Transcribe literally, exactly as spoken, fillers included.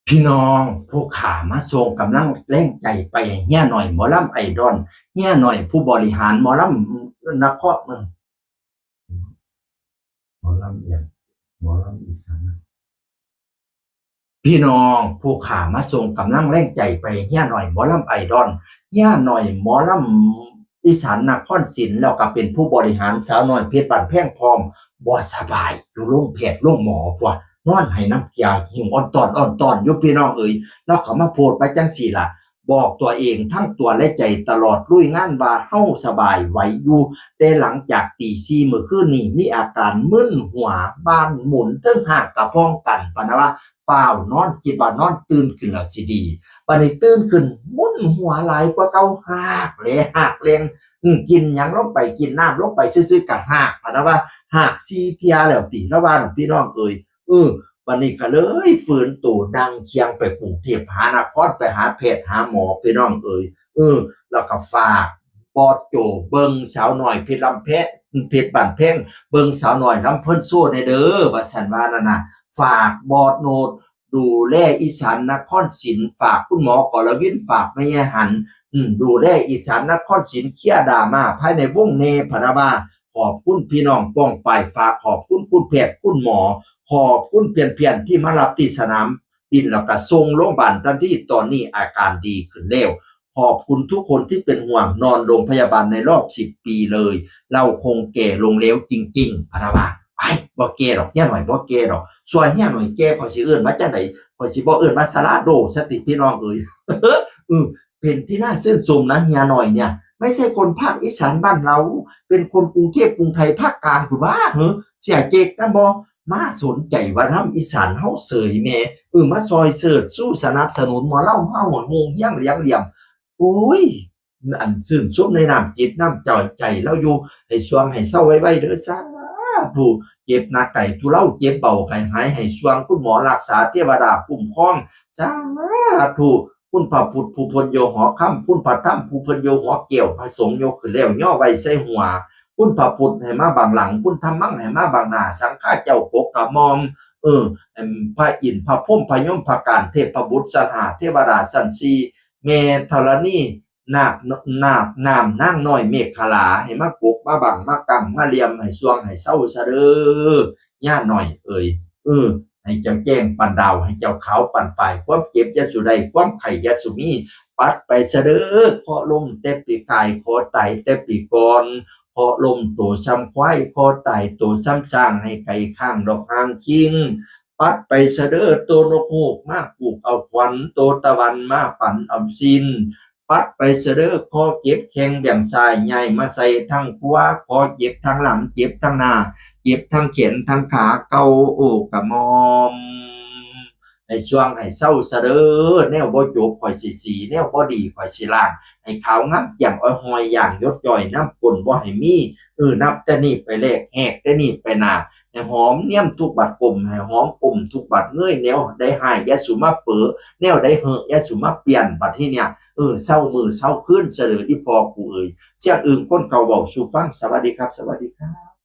พี่น้องผู้ขามาส่งกำลังแรงใจไปเฮียหน่อยหมอลำไอดอล เฮียหน่อยผู้บริหารหมอลำนคร หมอลำเอียงหมอลำอีสานนะ พี่น้องผู้ขามาส่งกำลังแรงใจไปเฮียหน่อยหมอลำไอดอล เฮียหน่อยหมอลำอีสานนครศิลป์ แล้วก็เป็นผู้บริหารสาวน้อยเพชรบ้านแพงพร้อม บ่สบายอยู่โรงแพทย์โรงหมอพวกนอนให้น้ำเกลือหิวอ่อนตอนอ่อนตอนอยู่พี่น้องเอ๋ย แล้วก็มาโพสต์ไปจังสี่ล่ะ บอกตัวเองทั้งตัวและใจตลอดลุยงานว่าเฮาสบายไหวอยู่ แต่หลังจากตีสี่มื้อคืนนี้มีอาการมึนหัวบ้านหมุนเทิงหากกระพองกันปานนะว่า ฟ้าวนอนคิดว่านอนตื่นขึ้นแล้วสิดี บัดนี้ตื่นขึ้นมึนหัวหลายกว่าเก่า หากแหลหากแหลง อืมกินหยังลงไป กินน้ำลงไปซื่อๆกะหากปานนะว่า หากสี่เที่ยแล้วติ ละว่าน่ะพี่น้องเอ๋ย เออ บัดนี้ก็เลยฝืนตัวนั่งเคียงไปกรุงเทพฯ หานคร ไปหาแพทย์หาหมอพี่น้องเอ๋ย เออ แล้วก็ฝากบอสโจเบิ่งสาวน้อยเพชรลำแพง เพชรบ้านแพง เบิ่งสาวน้อยลำเพิ่นโชว์แหน่เด้อ ว่าซั่นว่านั่นน่ะ ฝากบอสโนดดูแลอีสานนครศิลป์ ฝากคุณหมอกรวิน ฝากแม่ยายหัน อืม ดูแลอีสานนครศิลป์ เคลียร์ดราม่าภายในวงแหน่พะนะว่า ขอบคุณพี่น้องป้องปาย ฝากขอบคุณคุณแพทย์คุณหมอ ขอบคุณเพียนๆที่มารับที่สนามบินแล้วก็ส่งโรงพยาบาลทันที ตอนนี้อาการดีขึ้นแล้ว ขอบคุณทุกคนที่เป็นห่วง นอนโรงพยาบาลในรอบสิบปีเลย เราคงแก่ลงแล้วจริงๆ พะนะว่า ไป บ่แก่ดอก เฮียหน่อยบ่แก่ดอก ส่วนเฮียหน่อยแก่ ข้อยสิเอิ้นว่าจั่งใด ข้อยสิบ่เอิ้นว่าสาราโด สติพี่น้องเอ๋ย อืม เป็นที่น่าชื่นชมนะ เฮียหน่อยเนี่ย ไม่ใช่คนภาคอีสานบ้านเรา เป็นคนกรุงเทพฯ กรุงไทย ภาคกลาง คุณว่า เฮ้อ เสียเจกนั่นบ่ มาสนใจว่าทำอีสานเฮาเสยแหม่ เออ มาซอยเสิร์ชสู้สนับสนุนหมอลำเฮา โฮงเฮียงเหลียงเหลี่ยม โอ้ย อันชื่นชมในน้ำจิตน้ำใจ ใจเราอยู่ ให้สว่างให้เซาไวๆเด้อ สาธุ เจ็บหนักไข้ทุเลา เจ็บเบาไข้หาย ให้สว่าง คุณหมอรักษา เทวดาคุ้มครอง สาธุ คุณพระพุทธผู้เพิ่นอยู่หอคำ คุณพระธรรมผู้เพิ่นอยู่หอแก้ว พระสงฆ์ยกขึ้นแล้วย่อไว้ใส่หัว คุณพระพุทธให้มาบังหลัง คุณธรรมังให้มาบังหน้า สังฆาเจ้ากกกระหม่อม เออ อันพระอินทร์ พระพรหม พระยม พระกาฬ เทพบุตรชั้นห้า เทวดาชั้นสี่ แม่ธรณี นาค นาค น้ำนางน้อยเมขลา ให้มากกมาบัง มากัง มาเหลี่ยม ให้สว่าง ให้เซาซะเด้อ ย่าหน่อยเอ๋ย เออ ให้เจ้าแจ้งปานดาว ให้เจ้าขาวปานฝ้าย ความเจ็บอย่าสู่ได้ ความไข้อย่าสู่มี ปัดไปซะเด้อ เคราะห์ล้มแต่ปีกาย เคราะห์ตายแต่ปีก่อน เคราะห์ล้มโตส่ำควาย เคราะห์ตายโตส่ำช้าง ให้ไก่ข้างดอกหางคิง ปัดไปซะเด้อ โตนกฮูก มาผูกเอาขวัญ โตตะวัน มาปันเอาสิ้น ปัดไปซะเด้อ เคราะห์เจ็บแข้งเบี่ยงซ้าย ย้ายมาใส่ทางขวา เคราะห์เจ็บทางหลัง เจ็บทางหน้า เจ็บทางแขนทางขา เกาอกกระหม่อม ให้สว่างให้เซาซะเด้อ แนวบ่จบข้อยสิสี แนวบ่ดีข้อยสิล้าง ให้ขาวงามแจ่มอ้อยหอย อย่างหยดย้อยน้ำก้นบ่ให้มี เออ นับแต่นี้ไปแรก แหกแต่นี้ไปหน้า ให้หอมเนียมทุกบาดก้ม ให้หอมอมทุกบาดเงย แนวใดฮ้ายอย่าสู่มาเป๋อ แนวใดเฮอะอย่าสู่มาเปลี่ยน บัดทีเนี่ย เออ เซามื้อเซาคืนซะเด้อ อีพ่อกูเอ๋ย เสียงอึ่งคนเก่าเว้าสู่ฟัง สวัสดีครับ สวัสดีครับ